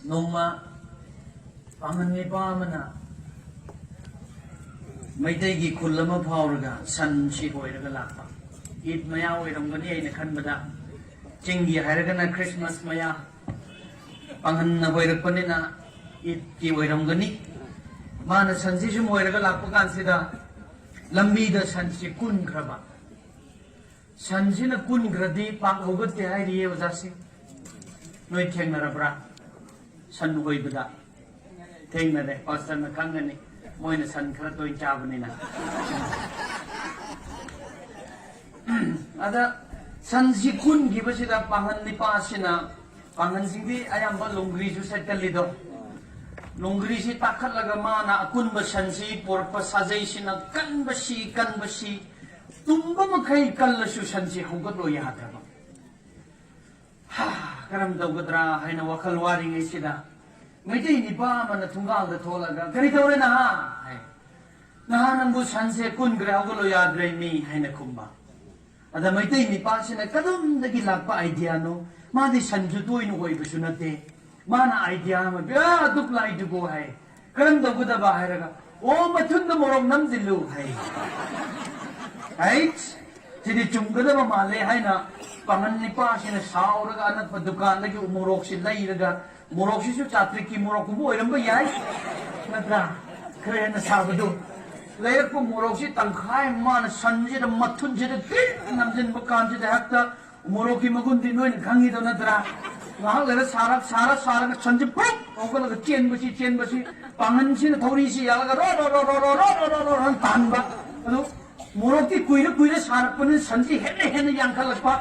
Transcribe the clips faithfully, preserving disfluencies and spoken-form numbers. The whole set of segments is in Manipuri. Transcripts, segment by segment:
ꯅꯣꯡꯃ ꯄꯥꯡꯒꯜ ꯅꯤꯄꯥ ꯑꯃꯅ ꯃꯩꯇꯩꯒꯤ ꯈꯨꯜ ꯑꯃ ꯐꯥꯎꯔꯒ ꯁꯟꯁꯤ ꯍꯣꯏꯔꯒ ꯂꯥꯛꯄ꯫ ꯏꯗ ꯃꯌꯥ ꯑꯣꯏꯔꯝꯒꯅꯤ ꯑꯩꯅ ꯈꯟꯕꯗ, ꯆꯤꯡꯒꯤ ꯍꯥꯏꯔꯒꯅ ꯈ꯭ꯔꯤꯁꯃꯥꯁ ꯃꯌꯥ, ꯄꯥꯡꯒꯜꯅ ꯍꯣꯏꯔꯛꯄꯅꯤꯅ ꯏꯗꯀꯤ ꯑꯣꯏꯔꯝꯒꯅꯤ꯫ ꯃꯥꯅ ꯁꯟꯁꯤ ꯁꯨꯝ ꯍꯣꯏꯔꯒ ꯂꯥꯛꯄ ꯀꯥꯟꯁꯤꯗ ꯂꯝꯕꯤꯗ ꯁꯟꯁꯤ ꯀꯨꯟꯈ꯭ꯔꯕ꯫ ꯁꯟꯁꯤꯅ ꯀꯨꯟꯈ꯭ꯔꯗꯤ ꯄꯥꯛ ꯍꯧꯒꯠꯇꯦ ꯍꯥꯏꯔꯤꯌꯦ ꯑꯣꯖꯥꯁꯤꯡ꯫ ꯅꯣꯏ ꯊꯦꯡꯅꯔꯕ꯭ꯔꯥ? ꯁꯟ ꯍꯣꯏꯕꯗ ꯊꯦꯡꯅꯔꯦ, ꯄꯥꯁꯇꯔꯅ ꯈꯪꯒꯅꯤ, ꯃꯣꯏꯅ ꯁꯟ ꯈꯔ ꯇꯣꯏꯅ ꯆꯥꯕꯅꯤꯅ꯫ ꯑꯗ ꯁꯟꯁꯤ ꯀꯨꯟꯈꯤꯕꯁꯤꯗ ꯄꯥꯡꯒꯜ ꯅꯤꯄꯥꯁꯤꯅ, ꯄꯥꯡꯒꯜꯁꯤꯡꯗꯤ ꯑꯌꯥꯝꯕ ꯂꯣꯡꯒ꯭ꯔꯤꯁꯨ ꯁꯦꯠꯀꯜꯂꯤꯗꯣ, ꯂꯣꯡꯒ꯭ꯔꯤꯁꯤ ꯇꯥꯈꯠꯂꯒ ꯃꯥꯅ ꯑꯀꯨꯟꯕ ꯁꯟꯁꯤ ꯄꯣꯔꯛꯄ ꯁꯥꯖꯩꯁꯤꯅ ꯀꯟꯕꯁꯤ ꯀꯟꯕꯁꯤ, ꯇꯨꯝꯕ ꯃꯈꯩ ꯀꯜꯂꯁꯨ ꯁꯟꯁꯤ ꯍꯧꯒꯠꯂꯣ ꯌꯥꯗ꯭ꯔꯕ꯫ ꯍꯥ, ꯀꯔꯝ ꯇꯧꯒꯗ꯭ꯔꯥ ꯍꯥꯏꯅ ꯋꯥꯈꯜ ꯋꯥꯔꯤꯉꯩꯁꯤꯗ ꯃꯩꯇꯩ ꯅꯤꯄꯥ ꯑꯃꯅ ꯊꯣꯡꯒꯥꯜꯗ ꯊꯣꯛꯂꯒ, "ꯀꯔꯤ ꯇꯧꯔꯦ ꯅꯍꯥ?" ꯍꯥꯏ꯫ "ꯅꯍꯥ, ꯅꯪꯕꯨ ꯁꯟꯁꯦ ꯀꯨꯟꯈ꯭ꯔꯦ, ꯍꯧꯒꯠꯂꯣ ꯌꯥꯗ꯭ꯔꯦ ꯃꯤ," ꯍꯥꯏꯅ ꯈꯨꯝꯕ꯫ ꯑꯗ ꯃꯩꯇꯩ ꯅꯤꯄꯥꯁꯤꯅ ꯀꯗꯣꯝꯗꯒꯤ ꯂꯥꯛꯄ ꯑꯥꯏꯗꯤꯌꯥꯅꯣ? ꯃꯥꯗꯤ ꯁꯟꯁꯨ ꯇꯣꯏꯅ ꯑꯣꯏꯕꯁꯨ ꯅꯠꯇꯦ꯫ ꯃꯥꯅ ꯑꯥꯏꯗꯤꯌꯥ ꯑꯃ ꯄꯤ, "ꯑꯥ, ꯑꯗꯨꯛ ꯂꯥꯏꯗꯨꯕꯨ," ꯍꯥꯏ꯫ "ꯀꯔꯝ ꯇꯧꯒꯗꯕ?" ꯍꯥꯏꯔꯒ, "ꯑꯣ, ꯃꯊꯨꯟꯗ ꯃꯣꯔꯣꯛ ꯅꯝꯁꯤꯜꯂꯨ," ꯍꯥꯏ꯫ ꯍꯩꯠ! ꯁꯤꯗꯤ ꯆꯨꯝꯒꯗꯕ ꯃꯥꯜꯂꯦ ꯍꯥꯏꯅ ꯄꯥꯡꯒꯜ ꯅꯤꯄꯥꯁꯤꯅ ꯁꯥꯎꯔꯒ ꯑꯅꯛꯄ ꯗꯨꯀꯥꯟꯗꯒꯤ ꯎꯃꯣꯔꯣꯛꯁꯤ ꯂꯩꯔꯒ, ꯃꯣꯔꯣꯛꯁꯤꯁꯨ ꯆꯥꯇ꯭ꯔꯤꯛꯀꯤ ꯃꯣꯔꯣꯛꯀꯨꯝꯕ ꯑꯣꯏꯔꯝꯕ ꯌꯥꯏ, ꯅꯠꯇ꯭ꯔꯥ? ꯈꯔ ꯍꯦꯟꯅ ꯁꯥꯕꯗꯨ꯫ ꯂꯩꯔꯛꯄ ꯃꯣꯔꯣꯛꯁꯤ ꯇꯪꯈꯥꯏ ꯃꯥꯅ ꯁꯟꯁꯤꯗ ꯃꯊꯨꯟꯁꯤꯗ ꯇꯤꯛ ꯅꯝꯁꯤꯟꯕ ꯀꯥꯟꯁꯤꯗ ꯍꯦꯛꯇ ꯃꯣꯔꯣꯛꯀꯤ ꯃꯒꯨꯟꯗꯤ ꯅꯣꯏꯅ ꯈꯪꯉꯤꯗꯣ ꯅꯠꯇ꯭ꯔꯥ? ꯉꯥꯏꯍꯥꯛ ꯂꯩꯔ ꯁꯥꯔ, ꯁꯥꯔ, ꯁꯥꯔꯒ ꯁꯟꯁꯤ ꯄꯨꯛ ꯍꯧꯒꯠꯂꯒ ꯆꯦꯟꯕꯁꯤ, ꯆꯦꯟꯕꯁꯤ, ꯄꯥꯡꯒꯜꯁꯤꯅ ꯊꯧꯔꯤꯁꯤ ꯌꯥꯜꯂꯒ ꯔꯣ, ꯔꯣ, ꯔꯣ, ꯔꯣ, ꯔꯣ, ꯔꯣ, ꯔꯣ, ꯔꯣ, ꯔꯣ ꯇꯥꯟꯕ꯫ ꯑꯗꯨ ꯃꯣꯔꯣꯛꯇꯤ ꯀꯨꯏꯔ ꯀꯨꯏꯔ ꯁꯥꯔꯛꯄꯅꯤꯅ ꯁꯟꯁꯤ ꯍꯦꯟꯅ ꯍꯦꯟꯅ ꯌꯥꯡꯈꯠꯂꯛꯄ꯫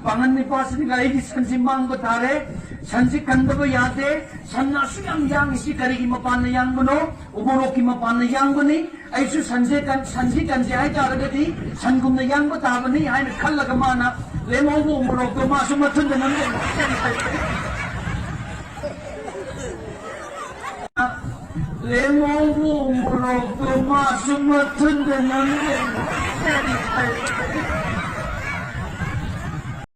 ꯄꯥꯡꯒꯜ ꯅꯤꯄꯥꯁꯤꯅ, "ꯑꯩꯒꯤ ꯁꯟꯁꯤ ꯃꯥꯡꯕ ꯇꯥꯔꯦ, ꯁꯟꯁꯤ ꯀꯟꯗꯕ ꯌꯥꯗꯦ, ꯁꯟꯅ ꯑꯁꯨꯛ ꯌꯥꯝ ꯌꯥꯡꯉꯤꯁꯤ ꯀꯔꯤꯒꯤ ꯃꯄꯥꯟꯅ ꯌꯥꯡꯕꯅꯣ? ꯎꯃꯣꯔꯣꯛꯀꯤ ꯃꯄꯥꯟꯅ ꯌꯥꯡꯕꯅꯤ꯫ ꯑꯩꯁꯨ ꯁꯟꯁꯦ ꯀꯟ-, ꯁꯟꯁꯤ ꯀꯟꯁꯦ ꯍꯥꯏꯇꯥꯔꯒꯗꯤ ꯁꯟꯒꯨꯝꯅ ꯌꯥꯡꯕ ꯇꯥꯕꯅꯤ" ꯍꯥꯏꯅ ꯈꯜꯂꯒ ꯃꯥꯅ ꯂꯦꯝꯍꯧꯕ ꯎꯃꯣꯔꯣꯛꯇꯣ ꯃꯥꯁꯨ ꯃꯊꯨꯟꯗ ꯅꯝꯁꯤꯜꯂꯦ꯫ ꯂꯦꯝꯍꯧꯕ ꯎꯃꯣꯔꯣꯛꯇꯣ ꯃꯥꯁꯨ ꯃꯊꯨꯟꯗ ꯅꯝꯁꯤꯜꯂꯦ꯫